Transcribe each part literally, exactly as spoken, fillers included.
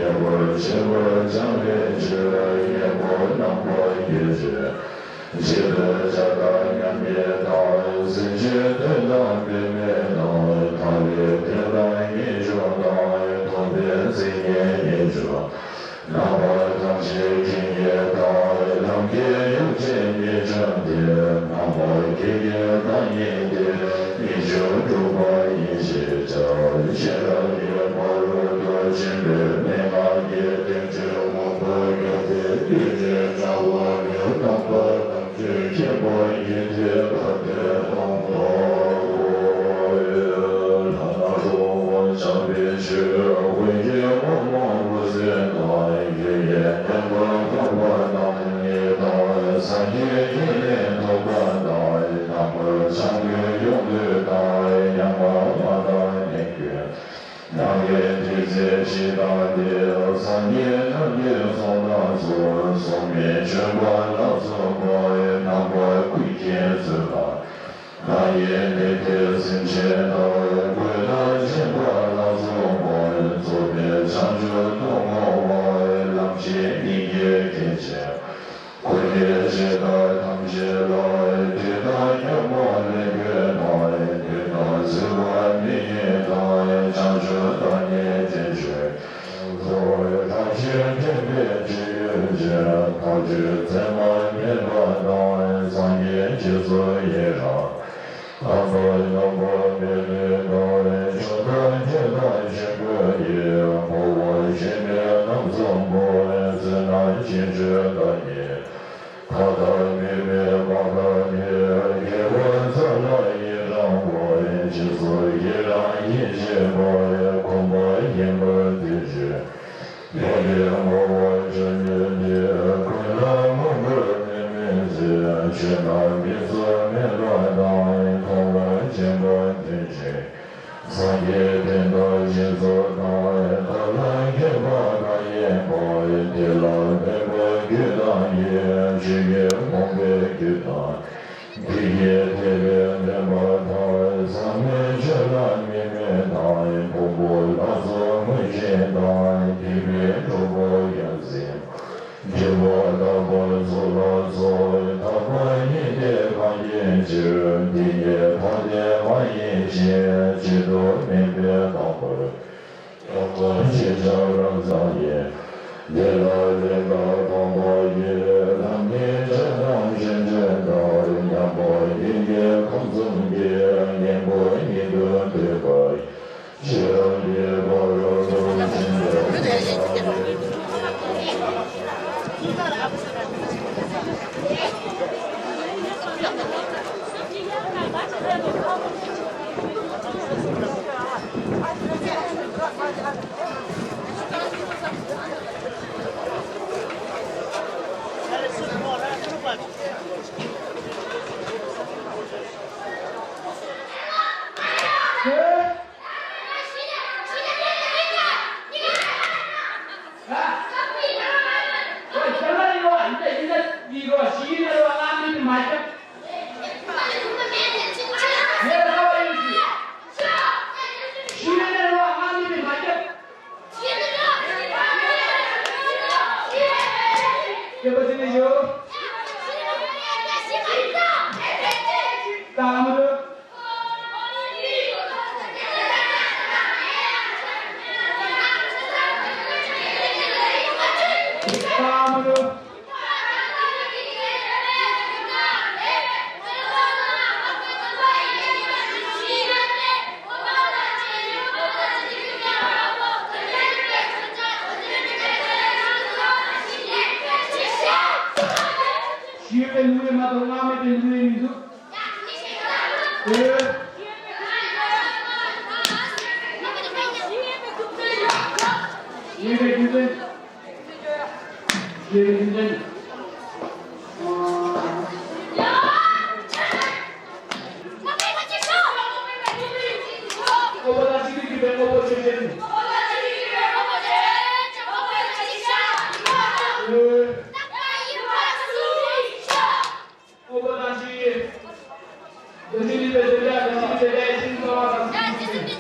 ཡོན་ཏན་གྱི་ཆོས་ལ་ཡོན་པོ་རྣམ་པར་གྱུར་ཅིང་། ཇི་ལྟར་བྱ་དང་མཉམ་པའི་དང་། སེམས་ཅན་དོན་དང་འབད་མེད་དང་། ཐ་མལ་དོན་དང་ངེས་འབྱུང་དང་། ཐོབ་པའི་མཚན་ཉིད་ངེས་འབྱུང་། རྣམ་པ་ཐམས་ཅད་མཁྱེན་ཉིད་དང་། ལམ་གྱི་ཡོ་བྱད་ཉིད་ཀྱང་སྟེ། རྣམ་པར་ཤེས་ཀྱི་བདག་ཉིད་དེ། ཉིད་ཀྱང་གྲུབ་པ་ཡིན་ཞེས་བྱ། ཤེས་རབ་ཀྱི་ཕ་རོལ་ཏུ་ཕྱིན་པའི་མན་ངག་གིས་བསྟན་བཅོས་མང་པོ་བརྒྱབ་སྟེ། དེ་ནས་དགྲ་བོ་མི་རྣམས་པ་ཐམས་ཅད་མཁྱེན་པ་ཉིད་དེ་ཐ་དད་དང་པོའོ། ལྷ་ནག་ཁྲོ་བོ་འཇམ་དཔལ་ཆོས། ཀུན་གྱི་དབང་པོ་འོད་ཟེར་དང་། ཡུལ་གྱི་མཉམ་པ་འཕགས་པ་དང་ཉིད་དང་། སངས་རྒྱས་ཀྱི་ལས་ཐོབ་པ་དང་། རྣམ་པར་བྱང་གི་ཡོངས་འདུ་དང་། མྱ་ངམ་དང་ནན་སྐྱོན། ནམ་མཁའི་མཐུ་རྩལ་ཞེས་དང་འདི། སངས་རྒྱས་རྣམས་ཀྱི་གསུང་དང་ཚོགས། གསུང་མེད་བྱོན་པ་ལ་སོགས་པ། རྣམ་པ་ཀུན་མཁྱེན་བརྩོན་པ། ནམ་ཡིན་ལས་དེ་སེམས་ཅན་དག །གོས་དང་སྦྱིན་པ་ལ་སོགས་པ། རྫོགས་པའི་བྱང་ཆུབ་ཏུ་བསྔོ་བ། ལམ་ཤེས་སྙིང་རྗེ་སྐྱེད་བྱེད། ཀུན་ནས་བྱས་དག་ཐམས་ཅད་ལ། དད་དང་སྙོམས་པར་ལེགས་སྤྱད་དང་། དད་དང་བརྩོན་པ་མི་བསྙེལ་དང་། བྱང་ཆུབ་ཐབས་ནི་རྗེས་འཇུག །ཐབས་ཤེས་འཕེན་པའི་སྤྱོད་ཡུལ་ཅན། ཐབས་ཇུས་མཚན་མ་མེད་པ་དང་། སངས་རྒྱས་རྗེས་སུ་ཡི་རང་། དམ་པ་རྣམ་པར་མི་ལུས་དང་། མཆོག་དང་རྒྱལ་དང་ཆོས་སྐུ་ཡི། འཁོར་བར་ཞེན་མེད་རྣམ་གསུམ་པོ། བརྩོན་ན་ཕྱིན་ཆད་བདག་ཉིད་མཐའ་དག་མེད་པའི་བར་དག་ནས། དགེ་བ་ཚོགས་ལ་ཡི་རང་བ། རྗེས་སུ་ཡི་རང་ཡིད་ཆེས་པ། གོམས་པ་ཡིན་པར་འདོད་ཅིང་། ཕན་པའི་བསྔོ་བ་བཅུ་གཉིས་ཏེ། ཀུན་ལ་མངོན་པར་ནི་མི་འཛིན། ཆོས་རྣམས་དམིགས་སུ་མེད་པ་དང་། མཐོང་བ་ཞེན་པ་འདོད་ཅིང་། སངས་རྒྱས་བསྟན་དང་སྦྱིན་སོགས་དང་། ཐབས་ལ་མཁས་པ་གང་ཡིན་པ། དེ་ལ་ཕན་པ་རྒྱུ་དང་ཡིན། ཆོས་ཀྱི་ཕུང་པོའི་རྒྱུ་དང་། དེ་ཡི་ཐེག་པའི་བདེན་པ་དང་། ཟག་མེད་ཆོས་ལ་དམིགས་མེད་དང་། ཕུང་པོ་ལ་སོགས་མངོན་ཞེན་དང་། དེ་བས་གྲུབ་པ་ཡོངས་འཛིན། སྒྲིབ་པ་དག་པ་ཚོགས་ལ་སོགས། དག་པ་ཉིད་དེ་གང་ཡིན་ཕྱིར། དེ་ཉིད་ཐ་དད་མ་ཡིན་ཕྱིར། གཅིག་ཏུ་མིན་པས་དག་པར། རྟོགས་པ་ཤེས་བྱ་རང་མཚན་ཡིན། དེ་ལ་ལེགས་པར་མཐོང་བ་ཡི། ལམ་ནི་བྱ་དང་སྤྱོད་འབྲས་དང་། མཉམ་པ་ཉིད་ཀྱི་ཁམས་གསུམ་གྱི། གཉེན་པོ་ཉིད་དུ་འདོད་པ་ཡི། ཤེས་རབ་ཀྱི་ཕ་རོལ་ཏུ་ཕྱིན་པའི། ཞུས་པའི་ལུས་མ་གཏོགས་སྔགས་མེད་པའི་ལུས་མི་འདུག་ཨེ། ཞུས་པའི་རྒྱུ་མཚན། ཞུས་པའི་རྒྱུ་མཚན། དངོས་པོ་དང་གཅིག་ཏུ་གྱུར་པའི་དངོས་པོ་ཆོས་ཅན། ཨེ། དངོས་པོ་དང་གཅིག། དོན་གཅིག་ནི་པའི་དོན་དག་དང་གཅིག་ནི་པའི་ལས་ཤིང་ཚོར་བ་དང་གཅིག་ནི་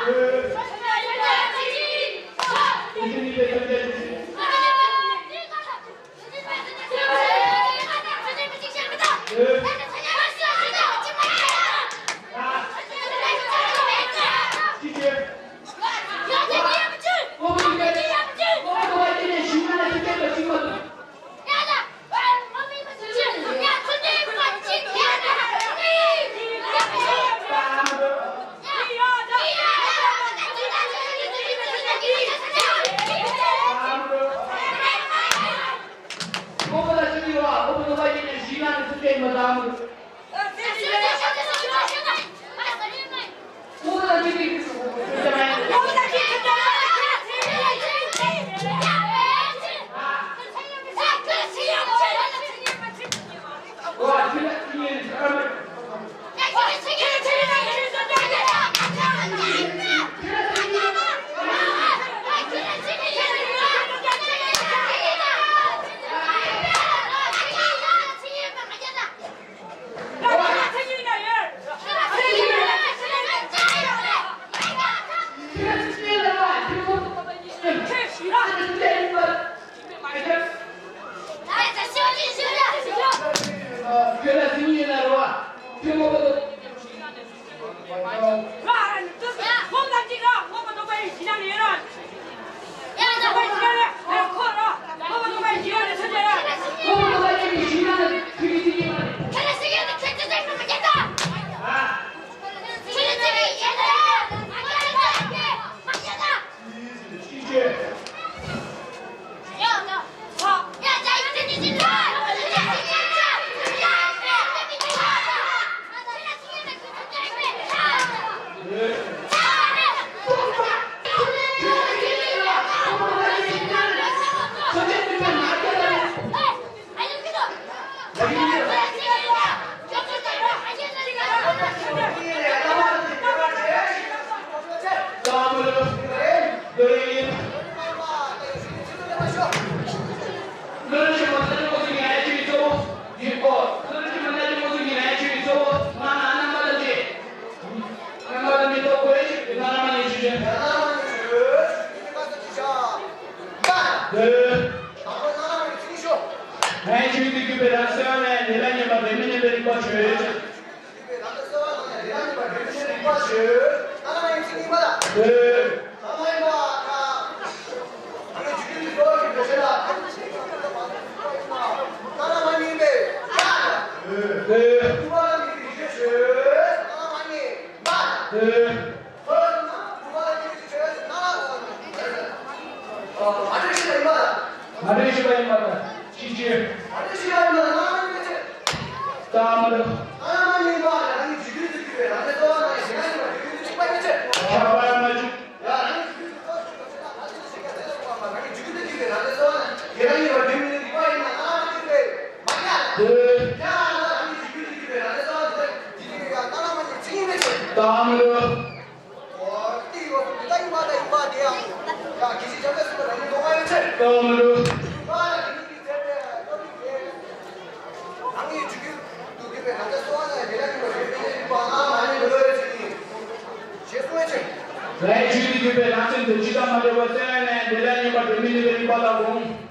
པའི། ངའི་ཆོས་འདི་གུས་པའི་རང་སེམས་ནས་ལས་ལ་ཉན་པ་དེ་མི་ཉན་པའི་རིག་པ་བྱོས། མ་འདྲེས་པ་ཡིན་པ་དང་ཅི་ཕྱིར། རྟགས་མ་གྲུབ། ཁྱབ་པར་མ་གྲུབ། སྡུད། རྟགས་མ་གྲུབ། རྟགས་མ་གྲུབ། རང་གི་རྒྱུད་ཀྱི་དུ་གུས་པའི་རང་བཙན་གསོ་བ་ན་དེ་ལ་ཡིན་པ་རེད། དེ་ལ་ཡིན་པ་ང་མ་ཡིན་པ་ལོས་ཡོད་ཅེས་ཡིན། ཞེས་གསུངས་པའི་ཕྱིར། ལས་རྒྱུད་ཀྱི་གུས་པའི་རང་བཙན་དུ་ཇི་ལྟར་མ་འདྲེས་པ་གསལ་བས་ན་དེ་ལ་ཡིན་པ་དེ་མི་ནུས་པའི་རིགས་པ་ལ་དགོངས།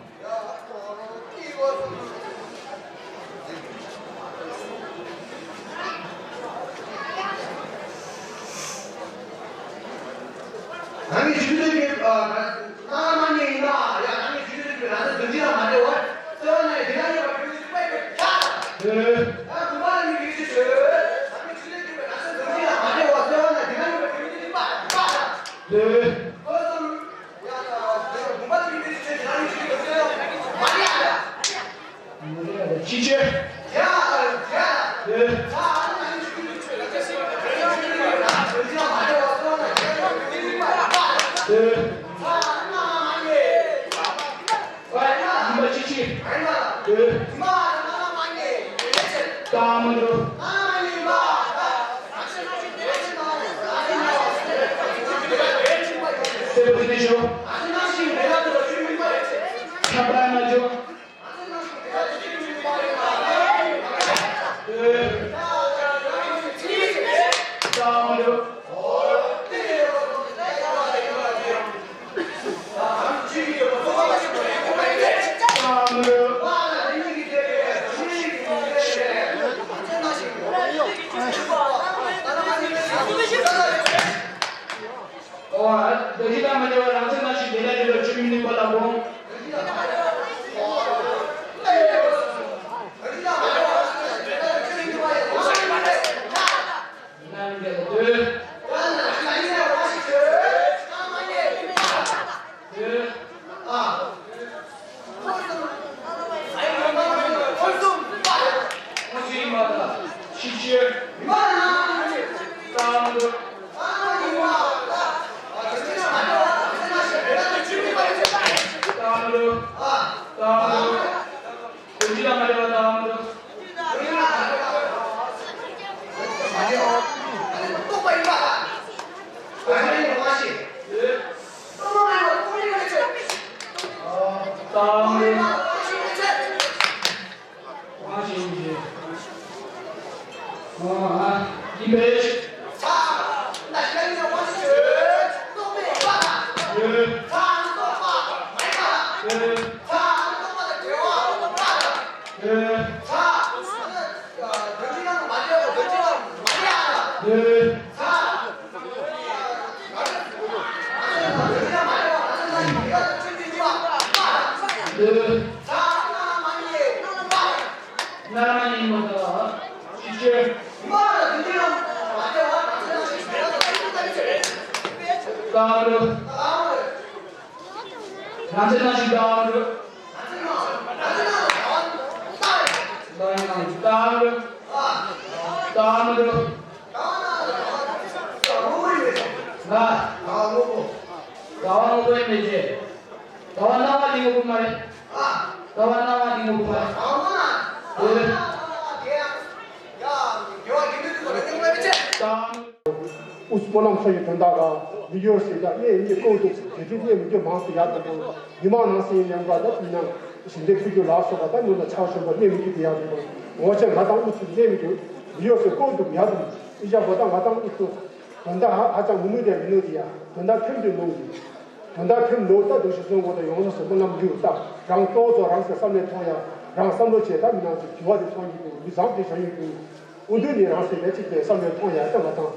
རང་གི་རྒྱུད་ཀྱི་ཨ། སྣང་བ་མ་ཡིན་ན་ཡང་རང་གི་རྒྱུད་ཀྱི་རང་བཙན་དོན་གཅིག་ལ་མ་འདྲེས་པར་གསལ་བ་ན་དེ་ལ་ཡོད་པ་རྒྱུད་ཀྱི་རིག་པ་ཡིན་པས་ཁྱབ། ཡང་བུམ་པ་ལ་ནི་རིགས་ཀྱི་ཆོས། རང་གི་རྒྱུད་ཀྱི་རང་བཙན་དོན་གཅིག་ལ་མ་འདྲེས་པར་གསལ་བ་ན་དེ་ལ་ཡོད་པ་རྒྱུད་ཀྱི་རིག་པ་ཡིན་པས་ཁྱབ། ཁྱབ། ཡང་བུམ་པ་ལ་ནི་རིགས་ཀྱི་ཆོས་ཀྱི་རང་གི་རྒྱུད་ཀྱི་རང་བཙན་མ་འདྲེས་པ། ཅི་ཕྱིར། ཡིན་པ་ཅི་ཕྱིར། རྟགས་མ་གྲུབ། སེ་བ་དེ་ཤོ། ཁྱབ་པར་མ་གྲུབ། ཨོ། རྡོ་རྗེ་དང་མ་འདྲེས་པ་རང་བཙན་ནང་བཞིན་དེ་ལས་འདས་པའི་ཆོས་མི་ནུས་པ་ལ་དགོངས། ཡིན་ན་མིན་འདྲ་ལ་ལྟོས། ལྟོས། ཨ། ཁོ་ཚོ་ཡིན་པ་དང་ཕྱི་ཕྱིར། རྟགས་མ་གྲུབ། རྟགས་མ་གྲུབ། རྟགས་མ་གྲུབ། དོན་སྤྱི་དང་མ་འདྲེས་པ་རྟགས་མ་གྲུབ། ཡིན་པས། ན་ར་མ་ནི་མ་ད་ཤི་ཆེ། ཀ་རུ། རང་ཚེ་ན་ཤི་ཀ་རུ། ཀ་རུ། ཀ་རུ། ང་། ང་དངོས་པོ་ཡིན་མི་བྱེད། ད་བ་སྣང་བ་དེ་དངོས་པོ་མ་རེད། ད་བ་སྣང་བ་དེ་དངོས་པོ་མ་རེད། འོ་རེད། ཨུ་སྨོན་ལམ་ཚོགས་ཀྱི་དོན་དག་ལ་མི་ཡོད་ཟེར་ད་གནས་མི་ཀོ་འདུག་ཟེར་དེ་དུས་གནས་མི་རྒྱུ་མང་དུ་ཡག་དང་པོ་མི་མང་ནང་སེམས་ཉམས་དགའ་ད་དུས་ནང་ཞིང་སྡེ་ཕུལ་རྒྱུ་ལ་སོགས་པ་ད་མི་ལ་ཕྱག་ཞུ་བ་གནས་མི་རྒྱུ་དེ་ཡག་དང་པོ་ངོ་ཆེ་ང་དང་ཨུ་ཚུགས་གནས་མི་རྒྱུ་མི་ཡོད་ཟེར་ཀོ་འདུག་ཡག་དང་ཨི་ཞག་པོ་ད་ང་དང་ཨུ་ཚུགས། དོན་དག་ཧ་ཧ་ཅང་མུ་མུ་དེ་མི་ནུ་དེ་ཡ། དོན་དག་ཁྱོད་དེ་ནུ་དེ། དོན་དག་ཁྱོད་ནུ་ད་དུ་ཞིག་སོང་གོ་ད་ཡོང་ས་སུ་མོ་ནམ་རྒྱུ་ད་རང་ལྟོ་ཚོ་རང་སེ་བསམ་ནས་མཐོང་ཡ། རང་བསམ་བློ་བྱེད་ད་མི་ནང་ཚོ་དྲི་བ་དེ་མཐོང་གི་འདུག་མི་བཟང་དེ་བྱ་ཡོད་འདུག་ཨུ་འདུ་ནི་རང་སེ་དེ་གཅིག་དེ་བསམ་ནས་མཐོང་ཡ་ད་ང་དང་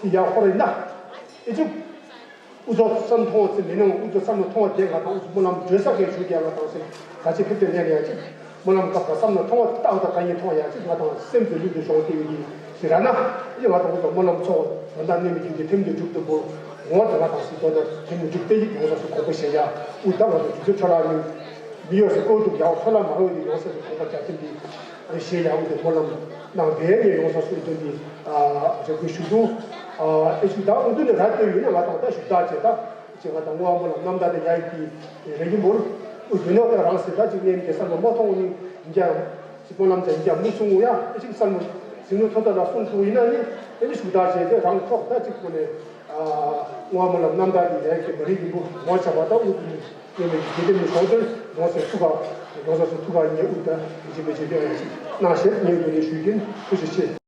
དེ་ཡ་ཧོ་རེ་ན། ཨེ་ཅུ། ཨུ་ཚོ་བསམ་མཐོང་ཚེ་མི་ནུ་ཨུ་ཚོ་བསམ་ནས་མཐོང་བ་དེ་ང་དང་ཨུ་ཚོ་མོ་ནམ་བརྗོད་ས་གས་ཞུ་རྒྱ་ང་དང་སེ་ད་ཅི་ཕེབས་ཏེ་ལེན་ཡ་ཅིག་སྨོན་ལམ་སྐབས་ལ་བསམ་ན་མཐོང་བ་རྟག་ཏུ་གང་ཡིན་མཐོང་ཡ་ཅིག་ང་དང་སེམས་ཀྱི་ལུས་ཀྱི་ཤོག་ཏེ་ཡོད་ཀྱི་ཟེར་ར་ན། ཡི་ང་དང་ཁོ་ཚོ་སྨོན་ལམ་ཚོགས་དོན་དག་གནས་མི་རྒྱུ་འདི་ཐིམ་དུ་འཇུག་ཏུ་འབུལ། ངོ་དེ་ང་དང་སྲིད་དོན་དག་ཐིམ་དུ་འཇུག་སྟེ་ཡིག་ཡོང་ས་སུ་དགོངས་པ་བཞེས་ཡ། ཨུ་ད་ང་ཚོ་དུས་ཚོད་འཕྲོ་བརླག་མི་མི་ཡོད་ས་ཀོ་འདུག་ཡང་འཕྲོ་བརླག་མ་རོགས་ཡིན་ཡོང་ས་སུ་དགོངས་པ་རྒྱ་ཁྱིམ་འདི་བཞེས་ཡ། ཨུ་དེ་སྨོན་ལམ་གནང་བས་ངས་ཡོང་ས་སུ་དོན་འདི་རེ་སྐུལ་ཞུ་འདུག་ཨེ་ཤུ་ད་ཨུ་དུ་ནི་ར་སྟོན་ཡོད་ན་ང་དང་ད་ཞུ་དག་བྱེད་ད། ཅེས་ང་དང་བསྔོ་བ་སྨོན་ལམ་རྣམ་དག་དེ་ཡ་ཡིག་གི་རེ་ཡིན་པོར། ཨུ་དུ་ནོ་ད་རང་སྲིད་ད་ཅིག་གནས་མི་དེ་བསམ་བློ་མ་ཐོང་ནི་ཡིན་ཀྱང་། སྤྱི་སྨོན་ལམ་ཅན་ཡིན་ཀྱང་མུ་སུ་ངུ་ཡ་ཨེ་ཅིག་བསམ་བློ་ཟིང་ནུ་ཐོ་ཐོ་ལ་གསུང་ཐུབ་ཡིན་ན་ནི་ཨེ་ནི་ཞུ་དག་བྱས་ཏེ་རང་ཐོག་ད་ཅིག་ཁོ་ནས་བསྔོ་བ་སྨོན་ལམ་རྣམ་དག་དེ་ཡ་ཡིག་གི་མ་རིག་ཡིན་པོ་ངོ་བྱ་བ་ད་ཨུ་དུ་ནི་གནས་མི་དེ་དེ་མི་ཤོག་དོན་ཡོང་སའི་ཐུགས་ཀ་ཡོང་ས་སུ་ཐུགས་ཀ་ཉེ་ཨུ་ད་ཡིན་གྱི་མི་བྱེད་དོན་ཡ་ཅིག་གནང་ཞེས་ངས་འདི་ནས་ཞུ་རྒྱུན་ཐུགས་རྗེ་ཆེ།